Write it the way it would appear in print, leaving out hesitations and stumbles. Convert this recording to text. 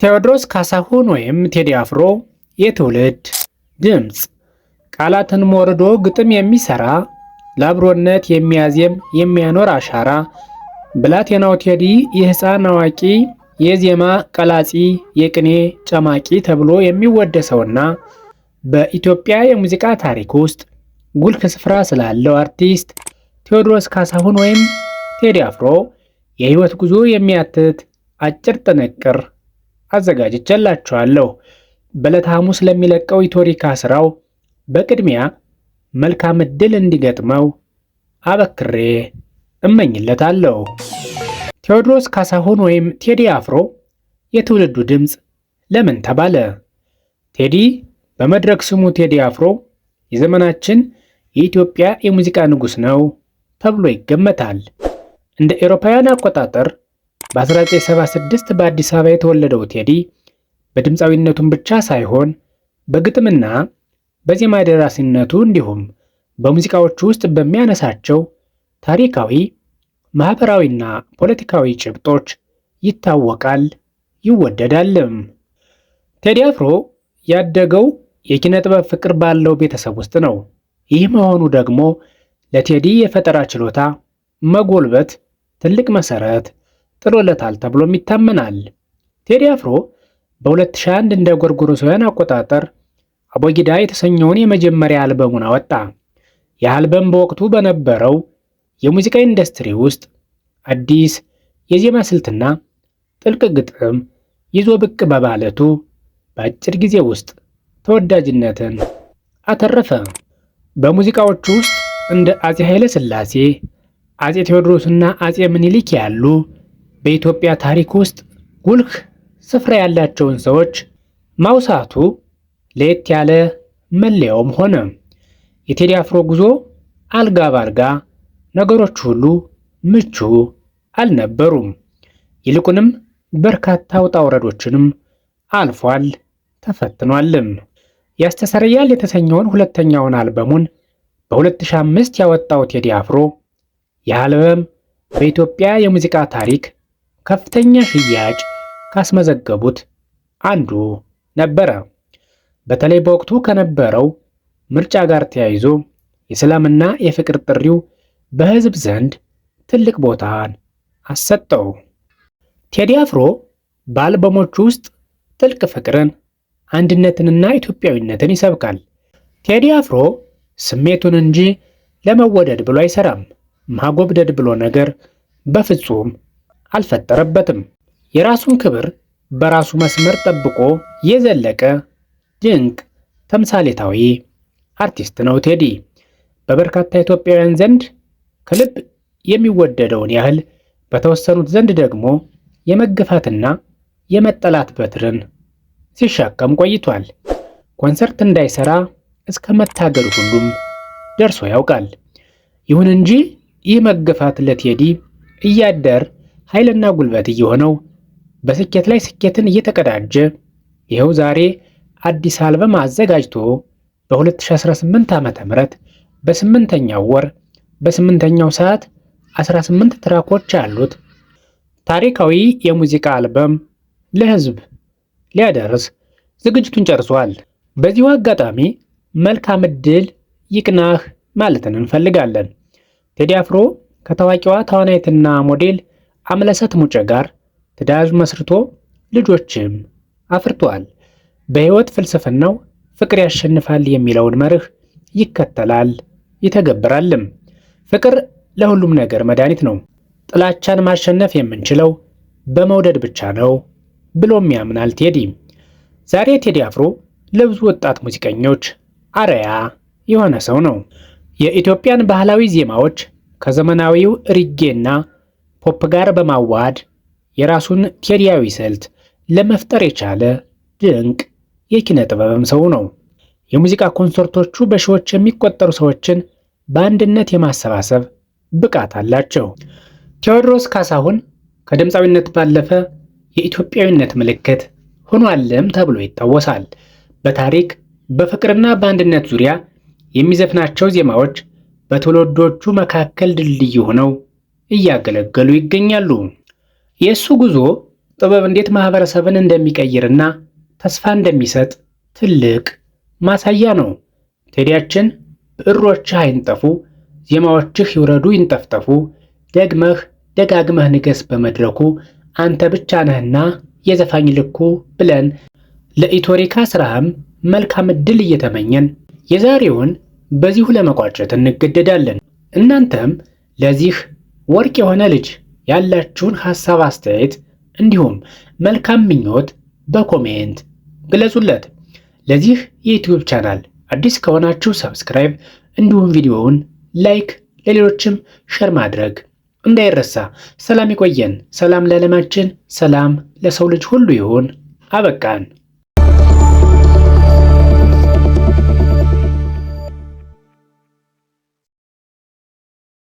ቴዎድሮስ ካሳሁን ወይም ቴዲ አፍሮ የትውልድ ድምፅ፣ ቃላትን ሞርዶ ግጥም የሚሰራ፣ ለአብሮነት የሚያዜም የሚያኖር አሻራ፣ ብላቴናው ቴዲ የሕፃን አዋቂ የዜማ ቀላጺ የቅኔ ጨማቂ ተብሎ የሚወደሰውና በኢትዮጵያ የሙዚቃ ታሪክ ውስጥ ጉልህ ስፍራ ስላለው አርቲስት ቴዎድሮስ ካሳሁን ወይም ቴዲ አፍሮ የሕይወት ጉዞ የሚያትት አጭር ጥንቅር አዘጋጅቼላችኋለሁ። በዕለተ ሐሙስ ለሚለቀው ኢቶሪካ ስራው በቅድሚያ መልካም ዕድል እንዲገጥመው አበክሬ እመኝለታለሁ። ቴዎድሮስ ካሳሁን ወይም ቴዲ አፍሮ የትውልዱ ድምፅ ለምን ተባለ? ቴዲ በመድረክ ስሙ ቴዲ አፍሮ የዘመናችን የኢትዮጵያ የሙዚቃ ንጉሥ ነው ተብሎ ይገመታል። እንደ ኤሮፓውያን አቆጣጠር በ1976 በአዲስ አበባ የተወለደው ቴዲ በድምፃዊነቱም ብቻ ሳይሆን በግጥምና በዜማ ደራሲነቱ እንዲሁም በሙዚቃዎቹ ውስጥ በሚያነሳቸው ታሪካዊ፣ ማኅበራዊና ፖለቲካዊ ጭብጦች ይታወቃል፣ ይወደዳልም። ቴዲ አፍሮ ያደገው የኪነ ጥበብ ፍቅር ባለው ቤተሰብ ውስጥ ነው። ይህ መሆኑ ደግሞ ለቴዲ የፈጠራ ችሎታ መጎልበት ትልቅ መሰረት ጥሎለታል ተብሎም ይታመናል። ቴዲ አፍሮ በ2001 እንደ ጎርጎሮሳውያን አቆጣጠር አቦጊዳ የተሰኘውን የመጀመሪያ አልበሙን አወጣ። ይህ አልበም በወቅቱ በነበረው የሙዚቃ ኢንዱስትሪ ውስጥ አዲስ የዜማ ስልትና ጥልቅ ግጥም ይዞ ብቅ በማለቱ በአጭር ጊዜ ውስጥ ተወዳጅነትን አተረፈ። በሙዚቃዎቹ ውስጥ እንደ አፄ ኃይለ ሥላሴ፣ አፄ ቴዎድሮስና አፄ ምኒልክ ያሉ በኢትዮጵያ ታሪክ ውስጥ ጉልህ ስፍራ ያላቸውን ሰዎች ማውሳቱ ለየት ያለ መለያውም ሆነ። የቴዲ አፍሮ ጉዞ አልጋ ባልጋ፣ ነገሮች ሁሉ ምቹ አልነበሩም። ይልቁንም በርካታ ውጣ ውረዶችንም አልፏል፣ ተፈትኗልም። ያስተሰርያል የተሰኘውን ሁለተኛውን አልበሙን በ2005 ያወጣው ቴዲ አፍሮ ይህ አልበም በኢትዮጵያ የሙዚቃ ታሪክ ከፍተኛ ሽያጭ ካስመዘገቡት አንዱ ነበረ። በተለይ በወቅቱ ከነበረው ምርጫ ጋር ተያይዞ የሰላምና የፍቅር ጥሪው በሕዝብ ዘንድ ትልቅ ቦታን አሰጠው። ቴዲ አፍሮ በአልበሞቹ ውስጥ ጥልቅ ፍቅርን፣ አንድነትንና ኢትዮጵያዊነትን ይሰብካል። ቴዲ አፍሮ ስሜቱን እንጂ ለመወደድ ብሎ አይሰራም። ማጎብደድ ብሎ ነገር በፍጹም አልፈጠረበትም። የራሱን ክብር በራሱ መስመር ጠብቆ የዘለቀ ድንቅ ተምሳሌታዊ አርቲስት ነው ቴዲ። በበርካታ ኢትዮጵያውያን ዘንድ ከልብ የሚወደደውን ያህል በተወሰኑት ዘንድ ደግሞ የመገፋትና የመጠላት በትርን ሲሸከም ቆይቷል። ኮንሰርት እንዳይሰራ እስከ መታገድ ሁሉም ደርሶ ያውቃል። ይሁን እንጂ ይህ መገፋት ለቴዲ እያደር ኃይልና ጉልበት እየሆነው በስኬት ላይ ስኬትን እየተቀዳጀ ይኸው ዛሬ አዲስ አልበም አዘጋጅቶ በ2018 ዓ.ም በስምንተኛው ወር በስምንተኛው ሰዓት 18 ትራኮች ያሉት ታሪካዊ የሙዚቃ አልበም ለሕዝብ ሊያደርስ ዝግጅቱን ጨርሷል። በዚሁ አጋጣሚ መልካም ዕድል ይቅናህ ማለትን እንፈልጋለን። ቴዲ አፍሮ ከታዋቂዋ ተዋናይትና ሞዴል አምለሰት ሙጬ ጋር ትዳር መስርቶ ልጆችም አፍርቷል። በሕይወት ፍልስፍናው ፍቅር ያሸንፋል የሚለውን መርህ ይከተላል ይተገብራልም። ፍቅር ለሁሉም ነገር መድኃኒት ነው። ጥላቻን ማሸነፍ የምንችለው በመውደድ ብቻ ነው ብሎም ያምናል ቴዲ። ዛሬ ቴዲ አፍሮ ለብዙ ወጣት ሙዚቀኞች አርአያ የሆነ ሰው ነው። የኢትዮጵያን ባህላዊ ዜማዎች ከዘመናዊው ሪጌና ፖፕ ጋር በማዋሃድ የራሱን ቴዲያዊ ስልት ለመፍጠር የቻለ ድንቅ የኪነ ጥበብም ሰው ነው። የሙዚቃ ኮንሰርቶቹ በሺዎች የሚቆጠሩ ሰዎችን በአንድነት የማሰባሰብ ብቃት አላቸው። ቴዎድሮስ ካሳሁን ከድምፃዊነት ባለፈ የኢትዮጵያዊነት ምልክት ሆኗልም ተብሎ ይታወሳል። በታሪክ፣ በፍቅርና በአንድነት ዙሪያ የሚዘፍናቸው ዜማዎች በትውልዶቹ መካከል ድልድይ ሆነው እያገለገሉ ይገኛሉ። የእሱ ጉዞ ጥበብ እንዴት ማህበረሰብን እንደሚቀይርና ተስፋ እንደሚሰጥ ትልቅ ማሳያ ነው። ቴዲያችን ብዕሮችህ አይንጠፉ፣ ዜማዎችህ ይውረዱ ይንጠፍጠፉ፣ ደግመህ ደጋግመህ ንገስ በመድረኩ፣ አንተ ብቻ ነህና የዘፋኝ ልኩ ብለን ለኢቶሪካ ስራህም መልካም ዕድል እየተመኘን የዛሬውን በዚሁ ለመቋጨት እንገደዳለን። እናንተም ለዚህ ወርቅ የሆነ ልጅ ያላችሁን ሐሳብ፣ አስተያየት እንዲሁም መልካም ምኞት በ comment ግለጹለት። ለዚህ የ YouTube channel አዲስ ከሆናችሁ subscribe እንዲሁም ቪዲዮውን like ለሌሎችም share ማድረግ እንዳይረሳ። ሰላም ይቆየን። ሰላም ለዓለማችን፣ ሰላም ለሰው ልጅ ሁሉ ይሁን። አበቃን።